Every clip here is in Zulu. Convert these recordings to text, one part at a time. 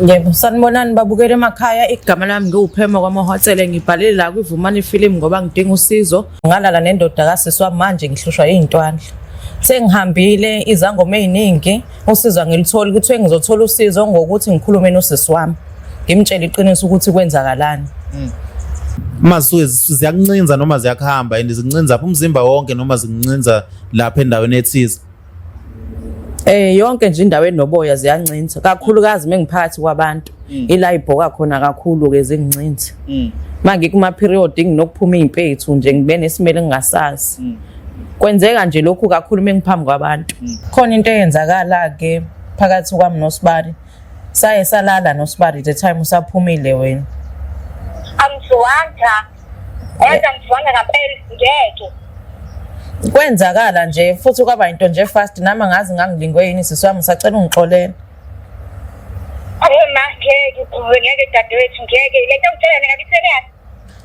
Yebo, sanibonani babukeli emakhaya. Igama lami ngiwuphema kwaMohotsele, ngibhalele la kwiVumani Film ngoba ngidinga usizo. Ngalala nendoda kasisi wami manje ngihlushwa iy'ntwandla. Sengihambile izangoma ey'ningi, usizo angilitholi. Kuthiwe ngizothola usizo ngokuthi ngikhulume nosisi wami, ngimtshele iqiniso ukuthi kwenzakalani. Uma zisuke ziyakuncinza noma ziyakuhamba and zikuncinza phi umzimba wonke noma zikuncinza lapha endaweni ethize? Yonke nje indawo enoboya ziyancinza kakhulukazi mengiphakathi kwabantu. Ila ibhoka khona kakhulu ke zingincinza. Manje kuma period nginokuphuma izimpethu nje ngibe nesimele ngingasazi. Kwenzeka nje lokhu kakhulu mengiphambi kwabantu. Khona into eyenzakala ke phakathi kwami noSibari. Saye salala noSibari the time usaphumile wena. Angizwanga. Yazi angizwanga ngampela ngeke. Kwenzakala nje futhi kwaba into nje fast nami angazi ngangilingwe yini sisi wami ngisacela ungixolele. Awu ma ngeke ngeke dadewethu ngeke le nto ngitshela yona ngabe serious.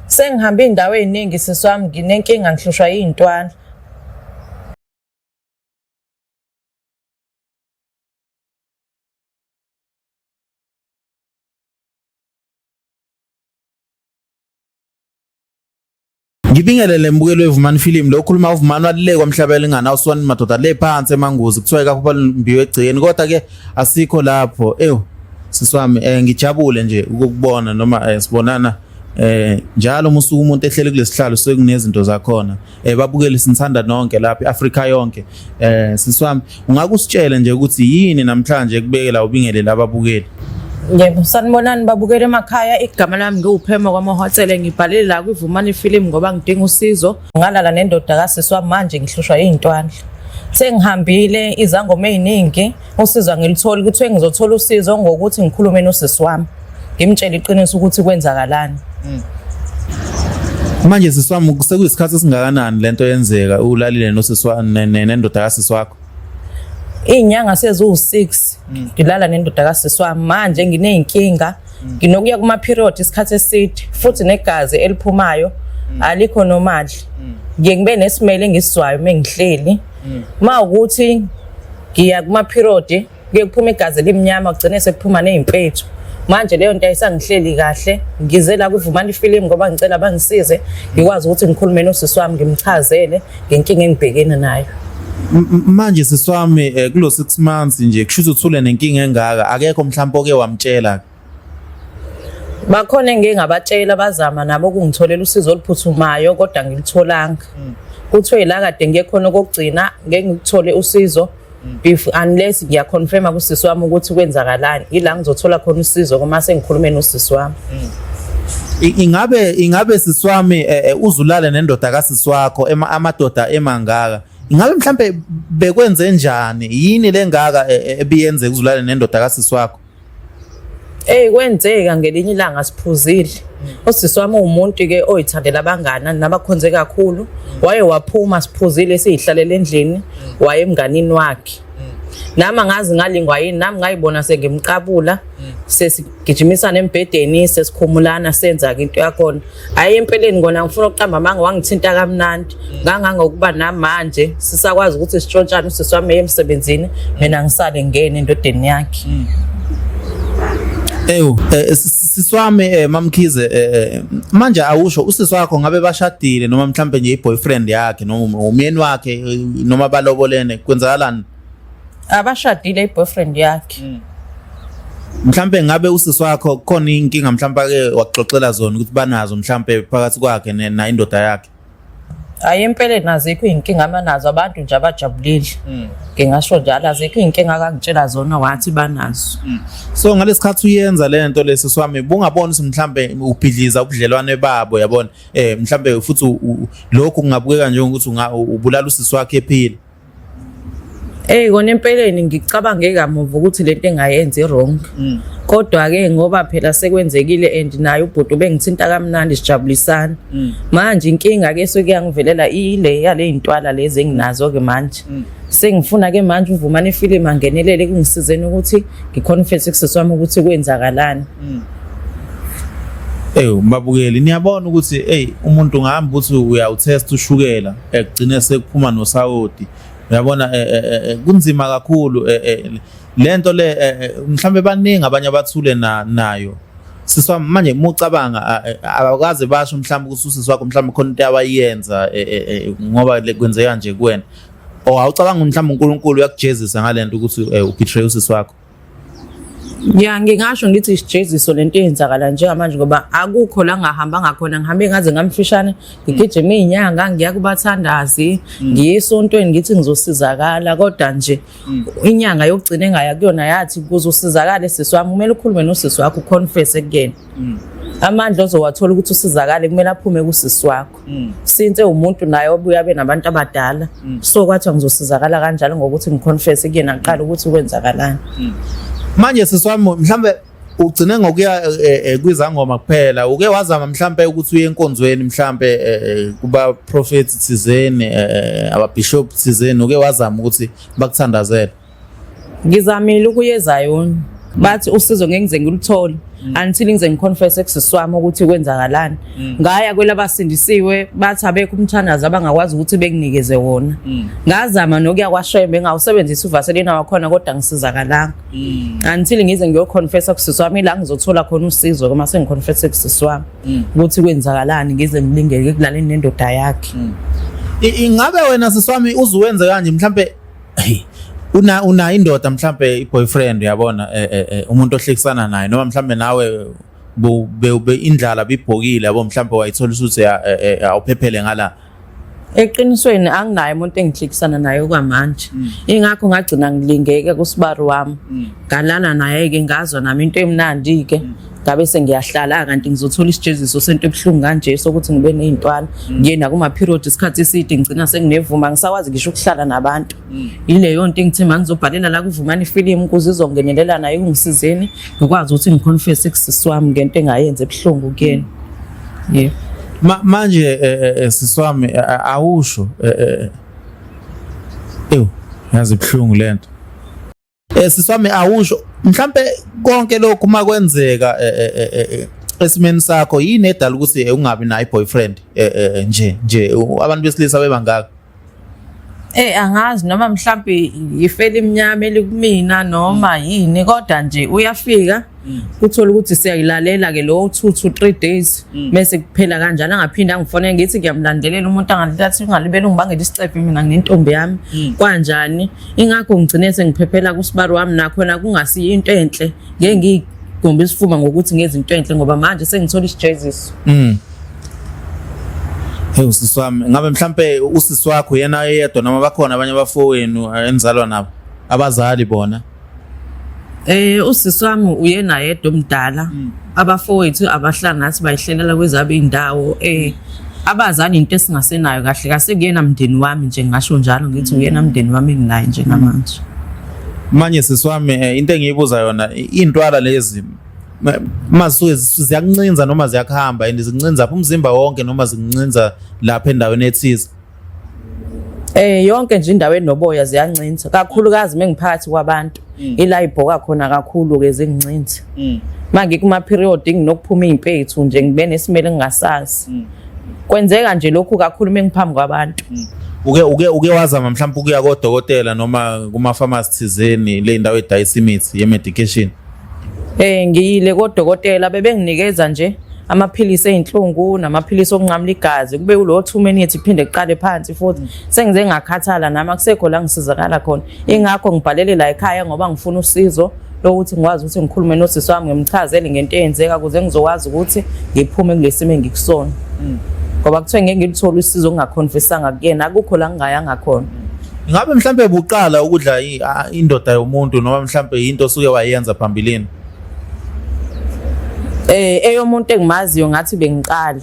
Sengihambe iy'ndawo ey'ningi sisi wami nginenkinga ngihlushwa yiy'ntwana. Ngibingelele mbukeli weVumani Film lo khuluma uVumani walile kwamhlaba elingana uswani madoda le phansi emanguzi kuthiwa ikakhulu mbiwe egcekeni kodwa ke asikho lapho ew siswami ngijabule nje ukukubona noma sibonana njalo uma usuke umuntu ehleli kulesihlalo sekunezinto zakhona babukeli sinithanda nonke lapha iAfrika yonke siswami ungakusitshele nje ukuthi yini namhlanje kubekela ubingelele ababukeli? Yebo, sanibonani babukeli emakhaya. Igama lami ngiwuphema kwaMohotsele, ngibhalele la kwiVumani Film ngoba ngidinga usizo. Ngalala nendoda kasisi wami manje ngihlushwa iy'ntwandla. Sengihambile izangoma ey'ningi, usizo angilitholi. Kuthiwe ngizothola usizo ngokuthi ngikhulume nosisi wami, ngimtshele iqiniso ukuthi kwenzakalani. Manje sisi wami sekuyisikhathi esingakanani lento yenzeka ulalile nosisi nendoda kasisi wakho? Iy'nyanga seziwu-6 ngilala nendoda kasisi wami manje nginey'nkinga nginokuya kuma-period isikhathi eside futhi negazi eliphumayo alikho nomali. Ngiye ngibe nesimele engisizwayo uma ngihleli. Uma ukuthi ngiya kuma-period kuye kuphuma igazi elimnyama kugcine sekuphuma ney'mpethu. Manje leyo nto ayisangihleli kahle. Ngize la kuVumani Ifilimu ngoba ngicela bangisize ngikwazi ukuthi ngikhulume nosisi wami ngimchazele ngenkinga engibhekene nayo. Manje sisi wami kulo 6 months nje kusho ukuthi uthule nenkinga engaka akekho mhlawumbe oke wamtshela? Bakhona engike ngabatshela bazama nabo ukungitholela usizo oluphuthumayo kodwa angilutholanga. Kuthiwe la kade ngiye khona okokugcina ngeke ngikuthole usizo if unless ngiyaconfirma kusisi wami ukuthi kwenzakalani, ila ngizothola khona usizo uma sengikhulume nosisi wami. Ingabe sisi wami uzulale nendoda kasisi wakho amadoda emangaka, ingabe mhlambe bekwenze njani, yini lengaka ebiyenzeka uzulale nendoda kasisi wakho? Ey kwenzeka ngelinye ilanga siphuzile. Usisi wami uwumuntu ke oyithandela abangani nabakhonze kakhulu. Waye waphuma siphuzile sizihlalela endlini waye emnganini wakhe. Nami angazi ngalingwa yini nami ngayibona sengimqabula sesigijimisana embhedeni sesikhumulana senza ke into yakhona. Hayi empeleni kona ngifuna ukuqamba amanga wangithinta kamnandi ngangangokuba namanje sisakwazi ukuthi sitshontshane usisi wami eye emsebenzini mina ngisale ngene endodeni yakhe. Ewu sisi wami MaMkhize manje awusho usisi wakho ngabe bashadile noma mhlambe nje i-boyfriend yakhe noma umyeni wakhe noma balobolene kwenzakalani? Abashadile i-boyfriend yakhe. Mhlambe ngabe usisi wakho kukhona inkinga mhlambe ake waxoxela zona ukuthi banazo mhlambe phakathi kwakhe nayo indoda yakhe? Hayi empeleni azikho iy'nkinga abanazo abantu nje abajabulile. Ngingasho njalo azikho iy'nkinga akangitshela zona wathi banazo. So ngalesikhathi uyenza le nto lesi swami bungaboni ukuthi mhlambe ubhidliza ubudlelwane babo yabona mhlambe futhi lokhu kungabukeka njengokuthi ubulala usisi wakhe ephila. Ey kona empeleni ngicabange kamuva ukuthi lento engayenza i-wrong. Kodwa-ke ngoba phela sekwenzekile and naye ubhuti ubengithinta kamnandi sijabulisana. Manje inkinga-ke sekuyangivelela ile yale y'ntwala lezi enginazo-ke manje. Sengifuna-ke manje uVumani Ifilimu angenelele ekungisizeni ukuthi ngiconfesse kusisi wami ukuthi kwenzakalani. Ewu babukeli niyabona ukuthi ey umuntu ungahamba ukuthi uyawutest ushukela ekugcine sekuphuma nosawoti uyabona kunzima kakhulu. Lento le mhlambe baningi abanye abathule na nayo. Sisi wami manje mucabanga abakaze basho mhlawumbe ukuthi usisi wakho mhlawumbe khona into abayenza ngoba le kwenzeka nje kuwena. Or awucabanga mhlawumbe uNkulunkulu uyakujezisa ngalento ukuthi ubetray usisi wakho? Ya, ngingasho ngithi isijeziso lento eyenzakala njengamanje ngoba akukho la ngahamba ngakhona, ngihambe ngaze ngamfishane, ngigijima iy'nyanga, ngiya kubathandazi, ngiye esontweni ngithi ngizosizakala, kodwa nje inyanga yokugcina engaya kuyona yathi ukuze usizakale sisi wami kumele ukhulume nosisi wakho uconfesse kuyena. Amandla ozowathola ukuthi usizakale kumele aphume kusisi wakho. Since umuntu naye obuye abe nabantu abadala, so kwathiwa ngizosizakala kanjalo ngokuthi ngiconfesse kuyena kuqala ukuthi kwenzakalani. Manje sisi wami mhlambe ugcine ngokuya kwizangoma kuphela, uke wazama mhlambe ukuthi uye enkonzweni mhlambe kuba prophet thizeni, ababishop thizeni, uke wazama ukuthi bakuthandazele? Ngizamile ukuya eZayoni, bathi usizo ngeke ngize ngiluthole until ngize ngiconfesse kusisi wami ukuthi kwenzakalani. Ngaya kwelabasindisiwe, bathi abekho umthandazo abangakwazi ukuthi benginikeze wona. Ngazama nokuya kwaShembe, ngawusebenzisa uvaselina wakhona, kodwa ngisizakalanga until ngize ngiyoconfessa kusisi wami. Ila ngizothola khona usizo uma sengiconfesse kusisi wami ukuthi kwenzakalani, ngize ngilingeke ekulaleni nendoda yakhe. Ingabe wena sisi wami uzuwenze kanje mhlambe, hey, una indoda mhlambe i-boyfriend, uyabona, umuntu ohlekisana naye, noma mhlambe nawe be indlala bibhokile, yabo, mhlambe wayithola ukuthi awuphephele ngala? Eqinisweni anginaye umuntu engihlekisana naye okwamanje. Ingakho ngagcina ngilingeke kusibari wami. Ngalala naye-ke, ngazwa nami into emnandi-ke. Ngabe sengiyahlala kanti ngizothola isijeziso sento ebuhlungu kanje sokuthi ngibe ney'ntwana. Ngiye nakuma-period isikhathi eside, ngigcina senginevuma, ngisakwazi ngisho ukuhlala nabantu. Yileyo nto engithe mangizobhalela la kuVumani Ifilimu ukuze izongenelela naye ekungisizeni ngikwazi ukuthi ngiconfesse kusisi wami ngento engayenza ebuhlungu kuyena. Yebo. Manje sisi wami, awusho, ew, yazi ibuhlungu lento. Sisi wami, awusho mhlambe konke lokhu makwenzeka esimeni sakho, yini edala ukuthi ungabi nayo i-boyfriend nje nje abantu besilisa bebangaka? Angazi noma mhlambi ifeli imnyama elikumina noma yini, kodwa nje uyafika kuthola ukuthi siyayilalela ke lo 2 to 3 days bese kuphela kanjalo, angaphinde angifonele. Ngithi ngiyamlandelela umuntu, angathi ungalibela ungibangela isicephe, mina nginentombi yami kanjani. Ingakho ngigcine sengiphephela kusibari wami, nakhona kungasiyo into enhle, ngeke ngiyigombe isifuba ngokuthi ngezinto enhle ngoba manje sengithola isijeziso. Hey, usisi wami, ngabe mhlambe usisi wakho yena yedwa noma bakhona abanye abafowenu enizalwa nabo, abazali bona? Usisi wami uyena yedwa omdala. Abafowethu abahlala nathi bayihlelela kwezabo indawo. Abazali into esingasenayo kahle kase kuyena mndeni wami nje, ngisho njalo ngithi uyena mndeni wami enginaye njengamanje. Manje sisi wami, into engiyibuza yona, intwala lezi masuke ziyakuncinza noma ziyakuhamba, and zikuncinza phi, umzimba wonke noma zikuncinza lapha endaweni ethize? Yonke nje indawo enoboya ziyancinza, kakhulukazi mengiphakathi kwabantu. Ila ibhoka khona kakhulu ke zingincinza. Manje kuma period nginokuphuma izimpethu nje, ngibe nesimele engingasazi. Kwenzeka nje lokhu kakhulu mengiphambi kwabantu. Uke wazama mhlawumbe ukuya kodokotela noma kuma pharmacy thizeni, le ndawo edayisa imithi ye medication? Ngiyile kodokotela, bebenginikeza nje amaphilisi ezinhlungu namaphilisi okunqamula igazi, kube kulo 2 minutes iphinde kuqale phansi futhi. Sengize ngakhathala nami, akusekho la ngisizakala khona. Ingakho ngibhalele la ekhaya ngoba ngifuna usizo lokuthi ngikwazi ukuthi ngikhulume nosisi wami, ngimchazele ngento eyenzeka ukuze ngizokwazi ukuthi ngiphume kulesimo engikusona. Ngoba kuthiwe ngeke ngilithole usizo ngingaconfessanga kuyena, akukho la ngingayanga khona. Ngabe mhlambe buqala ukudla indoda yomuntu noma mhlambe into osuke wayenza phambilini? Eyomuntu engimaziyo ngathi bengiqala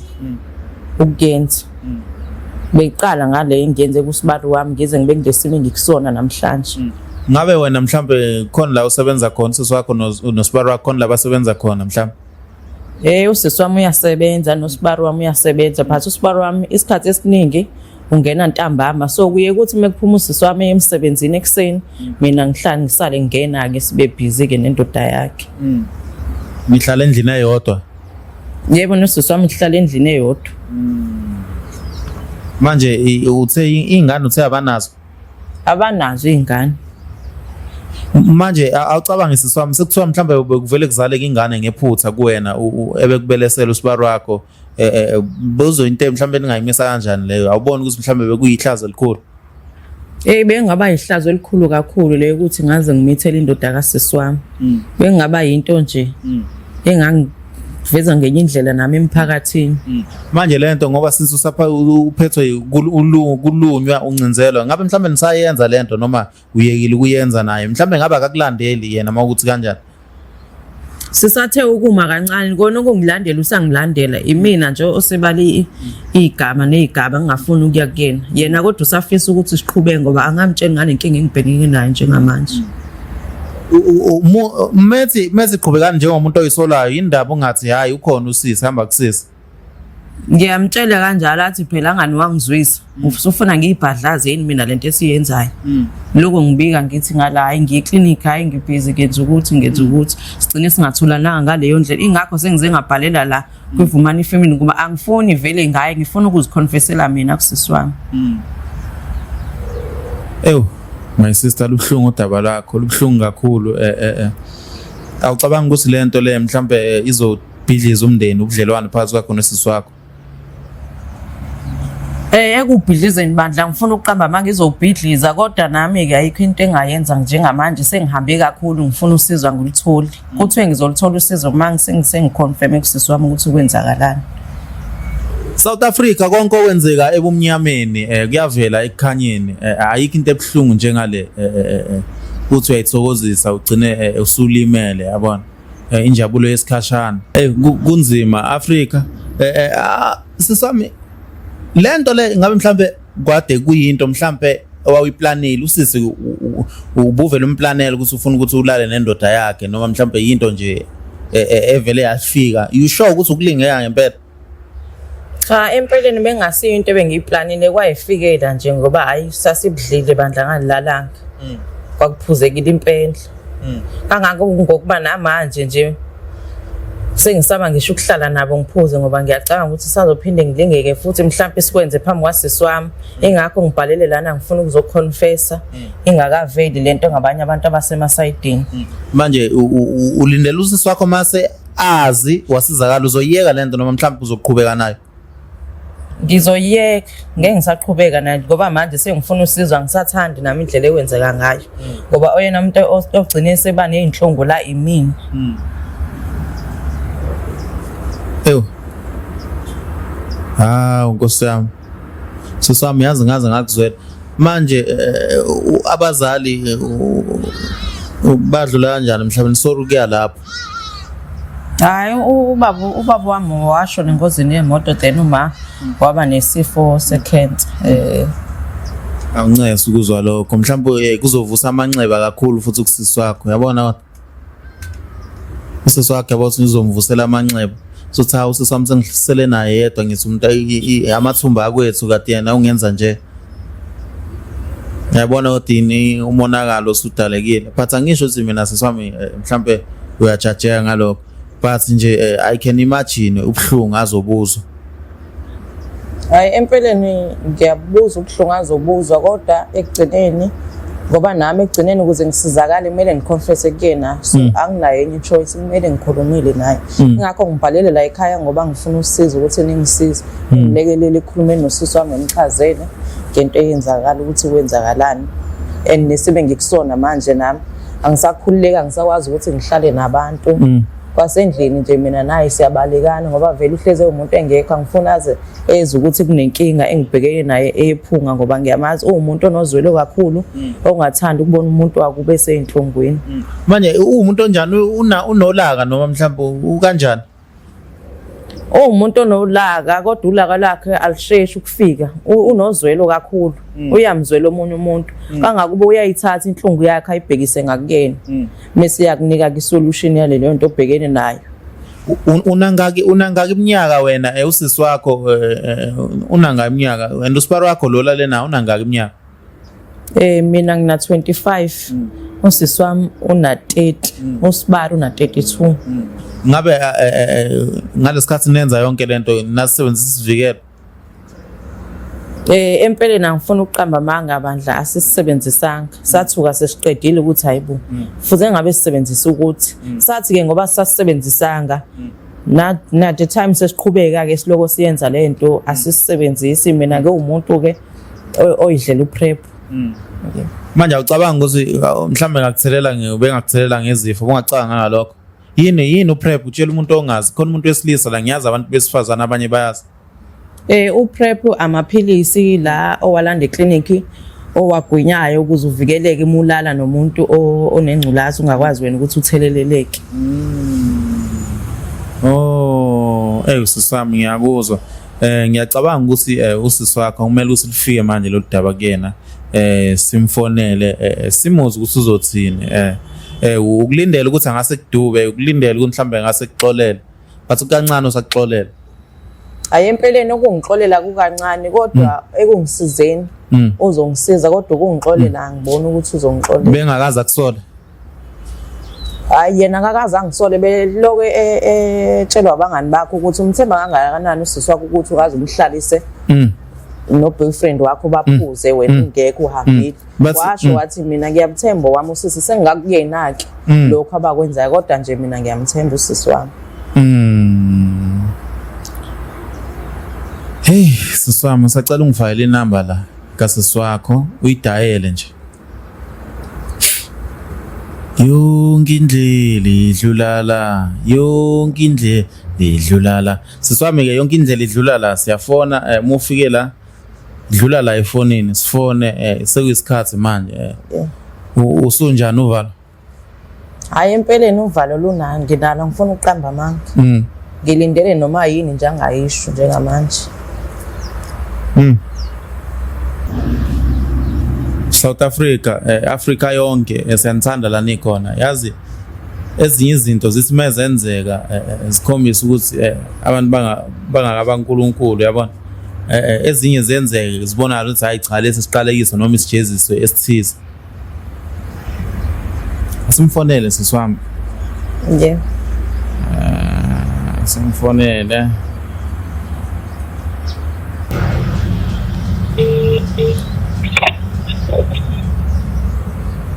ukuyenza. Beyiqala ngale ngiyenze kusibali wami ngize ngibe kulesimo engikusona namhlanje. Ngabe wena mhlambe khona la usebenza khona, usisi wakho nosibali wakho khona la basebenza khona mhlambe? Usisi wami uyasebenza nosibali wami uyasebenza, but usibali wami isikhathi esiningi ungena ntambama, so kuye kuthi mekuphuma usisi wami emsebenzini ekuseni, mina ngihlale ngisale ngena ke sibe busy ke nendoda yakhe. Nihlala endlini eyodwa? Yebo, nosisi wami sihlala endlini eyodwa. Manje uthe ingane, uthe abanazo? Abanazo iy'ngane. Manje awucabangi sisi wami sekuthiwa mhlawumbe bekuvele kuzaleka ingane ngephutha kuwena ebekubelesela usibari wakho eh, eh, eh, buzo into mhlawumbe ningayimisa kanjani leyo awuboni ukuthi mhlawumbe bekuyihlazo elikhulu Hey bengaba ihlazo elikhulu kakhulu leyo ukuthi ngaze ngimithele indoda kasisi wami. Mm. Bengaba yinto nje mm. engangiveza ngenye indlela nami emphakathini. Mm. Manje lento ngoba since usapha uphethwe kulunywa uncinzelwa ngabe mhlawumbe nisayenza lento noma uyekile ukuyenza naye mhlawumbe ngabe akakulandeli yena uma ukuthi kanjani Sisathe ukuma kancane kona ukungilandela usangilandela imina nje osebale igama nezigaba ngingafuni ukuya kuyena yena kodwa usafisa ukuthi siqhubeke ngoba angamtsheli ngale nkinga engibhekene nayo njengamanje. Methi methi qhubekani njengomuntu oyisolayo indaba ungathi hayi ukhona usisi hamba kusisi. Ngiyamtshela kanjalo athi phela angani wangizwisa. Usufuna ngiyibhadlaze yini mina lento esiyenzayo. Lokho ngibika ngithi ngala hayi ngiye clinic hayi ngibhizi ngenza ukuthi ngenza ukuthi sigcine singatholananga ngaleyo ndlela. Ingakho sengize ngabhalela la kwiVumani Family ngoba angifuni vele ngaye ngifuna ukuziconfessela mina kusisi wami. Ew my sister lubuhlungu udaba lwakho lubuhlungu kakhulu eh eh eh. Awucabangi ukuthi lento le mhlambe eh, izo bhidliza umndeni ubudlelwane phakathi kwakho nosisi wakho Eh ekubhidlizeni bandla ngifuna ukuqamba amanga izobhidliza kodwa nami ke ayikho into engayenza njengamanje sengihambe kakhulu ngifuna usizo angilitholi. Kuthiwe ngizolithola usizo uma sengiconfirm kusisi wami ukuthi kwenzakalani. South Africa konke okwenzeka ebumnyameni eh kuyavela ekukhanyeni eh, ayikho into ebuhlungu njengale eh, eh, eh, uthi uyayithokozisa ugcine usulimele yabona eh, injabulo yesikhashana eh kunzima Africa eh, eh ah, sisami lento le ngabe mhlambe kwade kuyinto mhlambe owawuyiplanile usisi ubuvele umplanele ukuthi ufuna ukuthi ulale nendoda yakhe noma mhlambe yinto nje e, e, evele yafika you sure ukuthi ukulingeka ngempela Cha empeleni bengasiyo into ebengiyiplanile kwayifikela nje ngoba hayi sasibudlile bandla ngalilalanga. Mm. Kwakuphuzekile impendla. Mm. Kangako ngokuba namanje nje sengisaba ngisho ukuhlala nabo ngiphuze ngoba ngiyacabanga ukuthi sazophinde ngilingeke futhi mhlawumbe sikwenze phambi kwasisi wami ingakho ngibhalele lana ngifuna ukuzoconfessa mm. ingakaveli lento ngabanye abantu abasemasayidini manje ulindele usisi wakho mase azi wasizakala uzoyiyeka lento noma mhlawumbe uzoqhubeka nayo ngizoyiyeka ngeke ngisaqhubeka nayo ngoba manje sengifuna usizo angisathandi nami indlela ekwenzeka ngayo ngoba oyena muntu ogcine seba ney'nhlungu la imina Ewu. Hawu Nkosi yami. Sisi wami yazi ngaze ngakuzwela. Manje eh, abazali eh, badlula kanjani emhlabeni sorry ukuya lapho. Hayi ubaba wami washona engozini yemoto then uma waba nesifo se-cancer. Eh Awuncese ukuzwa lokho mhlawumbe eh, kuzovusa amanxeba kakhulu futhi kusisi wakho uyabona kodwa usisi wakhe yabo ukuthi ngizomvusela amanxeba sothi hawu usisi wami sengisele naye yedwa ngithi umuntu amathumba akwethu kade yena ungenza nje Yabona kodwa ini umonakalo osudalekile but angisho ukuthi mina sisi wami eh, mhlambe uyajajeka ngalokho but nje eh, I can imagine ubuhlungu azobuzwa Hayi empeleni ngiyabuza ubuhlungu azobuzwa kodwa ekugcineni ngoba nami ekugcineni ukuze ngisizakale kumele ngiconfesse kuyena so mm. anginayo enye choice kumele ngikhulumile naye mm. ingakho ngibhalele la ekhaya ngoba ngifuna usizo ukuthi ningisize mm. ngilekelele ekhulumeni nosisi wami ngimchazele ngento eyenzakala ukuthi kwenzakalani and nesibe ngikusona manje nami angisakhululeka angisakwazi ukuthi ngihlale nabantu mm. kwasendlini nje mina naye siyabalekana ngoba vele uhleze umuntu engekho angifuni aze eze ukuthi kunenkinga engibhekene naye ephunga ngoba ngiyamazi uwumuntu onozwelo kakhulu mm. ongathandi ukubona umuntu wakube eseyinhlungwini mm. manje uwumuntu onjani unolaka noma mhlawumbe ukanjani Uwumuntu onolaka kodwa ulaka lwakhe alusheshi ukufika. Unozwelo kakhulu. Mm. Uyamzwela omunye umuntu. Mm. Kangakuba uyayithatha inhlungu yakhe ayibhekise ngakuyena. Mm. Mese yakunika isolution yaleyo nto obhekene nayo. Unangaki unangaki iminyaka wena eh, usisi wakho eh, eh, unangaki iminyaka and usibari wakho lo lale nawo unangaki iminyaka? Eh mina ngina 25. Mm. Usisi wami una 30, mm. usibari una 32. Mm. Ngabe eh, eh, eh, ngalesikhathi nenza yonke lento nasebenzisa isivikelo? Empeleni angifuni ukuqamba amanga bandla asisebenzisanga. Sathuka sesiqedile ukuthi hayibo. Fuze ngabe sisebenzisa ukuthi. Sathi ke ngoba sasisebenzisanga na na the time sesiqhubeka ke siloko siyenza lento asisebenzisi mina ke umuntu ke oyidlela uprep. Okay. Manje awucabanga ukuthi mhlawumbe ngakuthelela bengakuthelela ngezifo, ungacabanga ngalokho? Yini yini uprep? Utshela umuntu ongazi. Khona umuntu wesilisa la, ngiyazi abantu besifazane abanye bayazi. Uprep amaphilisi la owalanda eclinic owagwinyayo ukuze uvikeleke uma ulala nomuntu onengculazi ungakwazi wena ukuthi utheleleleke. Oh, usisi wami ngiyakuzwa. Ngiyacabanga ukuthi usisi wakho kumele ukuthi lifike manje lolu daba kuyena. Simfonele simuzwe ukuthi uzothini. Ukulindela ukuthi angase kudube, ukulindela ukuthi mhlawumbe angase kuxolele. But kancane usakuxolela. Hayi empeleni ukungixolela kukancane kodwa ekungisizeni uzongisiza kodwa ukungixolela angiboni ukuthi uzongixolela. Bengakaze akusole. Hayi yena akakaze angisole belokhu etshelwa abangani bakho ukuthi umthemba kangakanani usisi wakho ukuthi ukaze umhlalise no boyfriend wakho baphuze wena ungekho uhambile. Washo wathi mina ngiyamthemba wami usisi sengingakuyena ke lokho abakwenzayo kodwa nje mina ngiyamthemba usisi wami. Hey sisi wami usacela ungifakele inamba la kasisi wakho uyidayele nje. Yonke indlela idlula la, yonke indlela idlula la. Sisi wami ke yonke indlela idlula la, siyafona uma ufike la dlula la efonini sifone sekuyisikhathi manje. Usunjani uvalo? Hayi empeleni uvalo lunani nginalo ngifuna ukuqamba amanga. Ngilindele noma yini nje angayisho njengamanje. South Africa, Africa yonke siyanithanda la nikhona. Yazi ezinye izinto zithi mezenzeka zikhombisa ukuthi abantu bangakabaNkulunkulu yabona. Ezinye zenzeke zibonakala ukuthi hayi cha lesi siqalekiso noma isijeziso esithize. Asimfonele sisi wami. Yeah. Simfonele.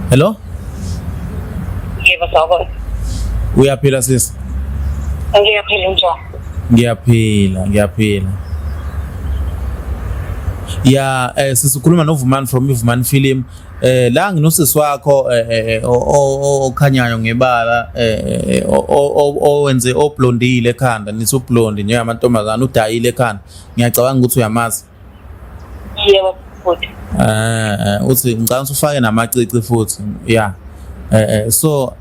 Hello? Yebo sawubona. Uyaphila sisi? Ngiyaphila njani? Ngiyaphila, ngiyaphila. Ya, sisikhuluma noVumani from iVumani Film. La nginosisi wakho okhanyayo ngebala owenze oblondile ekhanda, nithi ublondi njengamantombazana udayile ekhanda. Ngiyacabanga ukuthi uyamazi. Yebo bhuti. Uthi ngicabanga ukuthi ufake namacici futhi. Yeah. So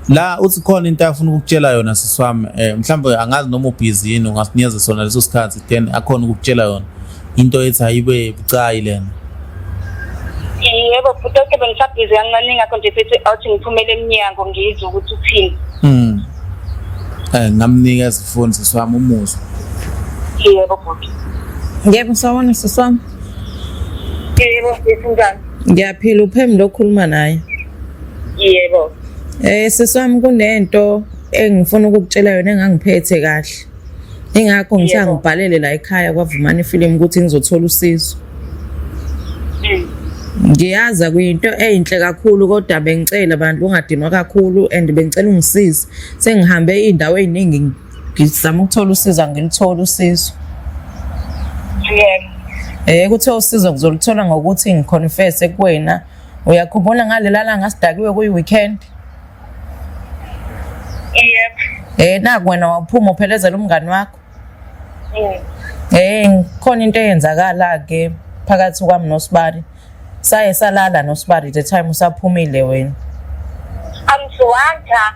la uthi khona into afuna ukukutshela yona sisi wami, mhlawumbe angazi noma ubhizi yini ungasinikeza sona leso sikhathi then akhona ukukutshela yona into ethi ayibe bucayi lena. Yebo bhuti, okay bengisabhizi kancane ingakho nje sithi awuthi ngiphumele emnyango ngizwe ukuthi uthini. Ngamnikeza ifoni sisi wami umuzwa. Yebo bhuti. Yebo sawubona sisi wami. Yebo sisi njani? Ngiyaphila uPhemlo okhuluma naye. Yebo. Sisi wami kunento engifuna ukukutshela yona engangiphethe kahle. Ingakho ngithe angibhalele la ekhaya kwaVumani Film ukuthi ngizothola usizo. Ngiyazi kuyinto eyinhle kakhulu kodwa bengicela abantu ungadinwa kakhulu and bengicela ungisize. Sengihambe iy'ndawo ey'ningi ngizama ukuthola usizo angilitholi usizo. Yebo. Kuthiwa usizo ngizoluthola ngokuthi ngiconfesse kuwena. Uyakhumbula ngalela langa sidakiwe kuyi-weekend? Yebo. Naku wena waphuma uphelezela umngani wakho. Khona into eyenzakala ke phakathi kwami noSibari. Saye salala noSibari the time usaphumile wena. Angizwanga.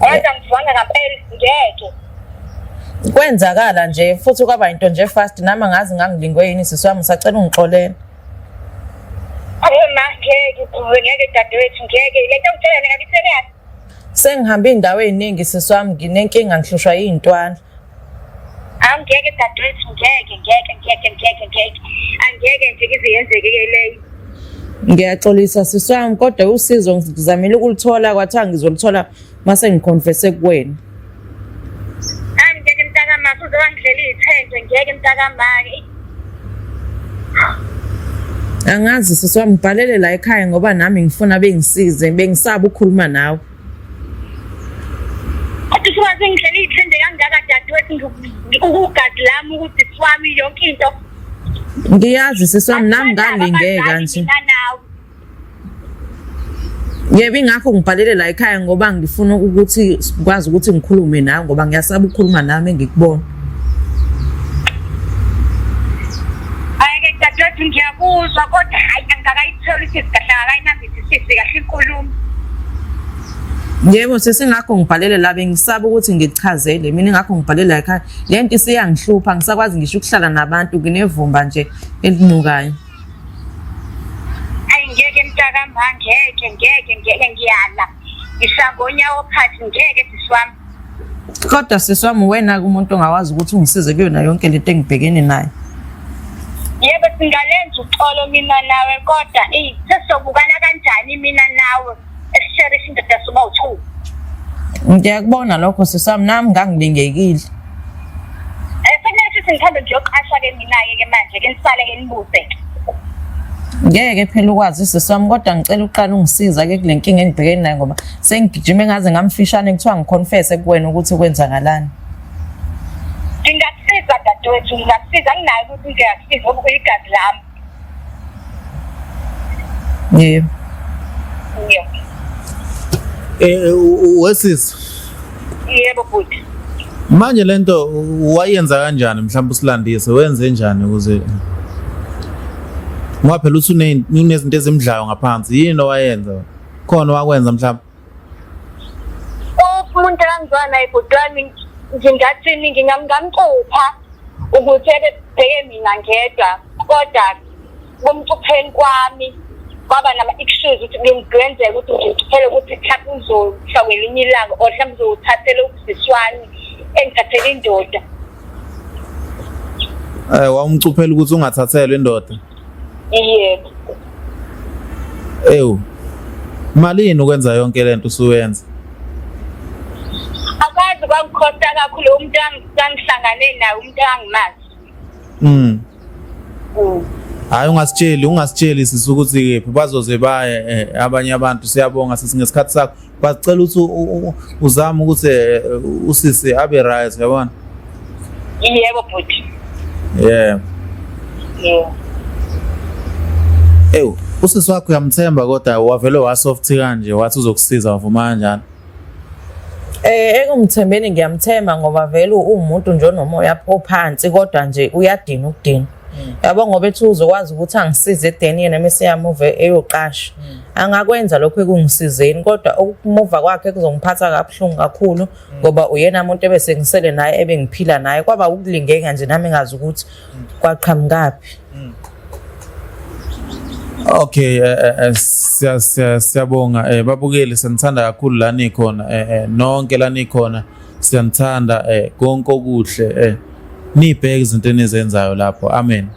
Yazi angizwanga ngempela ngeke. Kwenzakala nje futhi kwaba into nje fast nami angazi ngangilingwe yini sisi wami ngisacela ungixolele. Awu ma ngeke ngeke dadewethu ngeke lento ngitshela mina ngabe serious. Sengihambe indawo eziningi sisi wami nginenkinga ngihlushwa yintwana. Angeke dadewethu ngeke ngeke ngeke ngeke ngeke. Angeke nje kize yenzeke ke leyo. Ngiyaxolisa sisi wami kodwa usizo ngizamile ukulithola kwathiwa ngizolithola mase ngiconfesse kuwena. Angeke mntakama uze wangidlela iy'thende ngeke mntakamake. Angazi sisi wami ngibhalele la ekhaya ngoba nami ngifuna bengisize bengisaba ukukhuluma nawe. Kodwa usuwazi ngidlela iy'thende kangaka dadewethu ukugadi lami ukuthi swami yonke into. Ngiyazi sisi wami nami ngalingeka nje. Yebo ingakho ngibhalele la ekhaya ngoba ngifuna ukuthi sikwazi ukuthi ngikhulume nawe ngoba ngiyasaba ukukhuluma nami engikubona. Hhayi-ke dadewethu ngiyakuzwa kodwa hhayi angikakayitholi isisi kahle angakayinambisisisi kahle inkulumo. Yebo sesingakho ngibhalele la bengisaba ukuthi ngikuchazele mina ingakho ngibhalele la ekhaya. Le nto isiyangihlupha ngisakwazi ngisho ukuhlala nabantu nginevumba nje elinukayo. Ayi ngeke mntakama ngeke ngeke ngeke ngiyala. Ngishangonyawo phansi ngeke sisi wami. Kodwa sisi wami wena-ke umuntu ongawazi ukuthi ungisize kuyona yonke lento engibhekene nayo. Yebo singalenza uxolo mina nawe kodwa eyi sesobukana kanjani mina nawe esisherisha indoda soba u-two. Ngiyakubona lokho sisi wami nami ngangilingekile. Eh sekumele sithi ngihambe ngiyoqasha-ke mina-ke ke manje ke nisale-ke nibuze-ke. Ngeke phela ukwazi sisi wami kodwa ngicela uqale ungisiza ke kule nkinga engibhekene nayo ngoba sengigijime ngaze ngamfishane kuthiwa ngiconfesse kuwena ukuthi kwenzakalani. Ngingakusiza dadewethu ngingakusiza anginayo ukuthi ngingakusiza ngoba uyigazi lami. Yebo. Yebo. Eh wesisi. Yebo bhuti. Manje lento wayenza kanjani mhlawumbe usilandise wenze njani ukuze ngoba phela uthi unezinto ezimdlayo ngaphansi yini owayenza khona wakwenza mhlawumbe umuntu engangizwana naye bhuti wami ngingathini ngingamcupha ukuthi ebebheke mina ngedwa kodwa kumcupheni kwami kwaba nama-issues ukuthi kungenzeka ukuthi ngithuphele ukuthi mhlawumbe uzofa ngelinye ilanga or mhlawumbe uzowuthathela usisi wami engithathele indoda. Eh wawumcuphela ukuthi ungathathelwa indoda? Yebo. Ewu. Malini ukwenza yonke lento usuyenza? Akazi kwangikhosta kakhulu umuntu angihlangane naye umuntu angimazi. Hayi ungasitsheli ungasitsheli sisi ukuthi kephi bazoze baye eh, abanye abantu siyabonga sisi ngesikhathi sakho bacela ukuthi uzame ukuthi eh, usisi abe right yabona. Yebo bhuti. Yeah. Yeah. Ewu, usisi wakho uyamthemba kodwa wavele wasoft kanje wathi uzokusiza wavuma kanjani? Eh ekumthembeni ngiyamthemba ngoba vele uwumuntu nje onomoya ophansi kodwa nje uyadina ukudina. Yabo ngoba ethi uzokwazi ukuthi angisize edeni yena mese yamuve eyoqasha. Angakwenza lokho ekungisizeni kodwa ukumuva kwakhe kuzongiphatha kabuhlungu kakhulu ngoba uyena muntu ebese ngisele naye ebengiphila naye kwaba ukulingeka nje nami ngazi ukuthi kwaqhamukaphi. Okay, eh, eh, eh, siya siya siyabonga eh babukeli sinithanda kakhulu la nikhona eh, eh nonke la nikhona siyanithanda eh konke okuhle eh nibheke izinto enizenzayo lapho. Amen.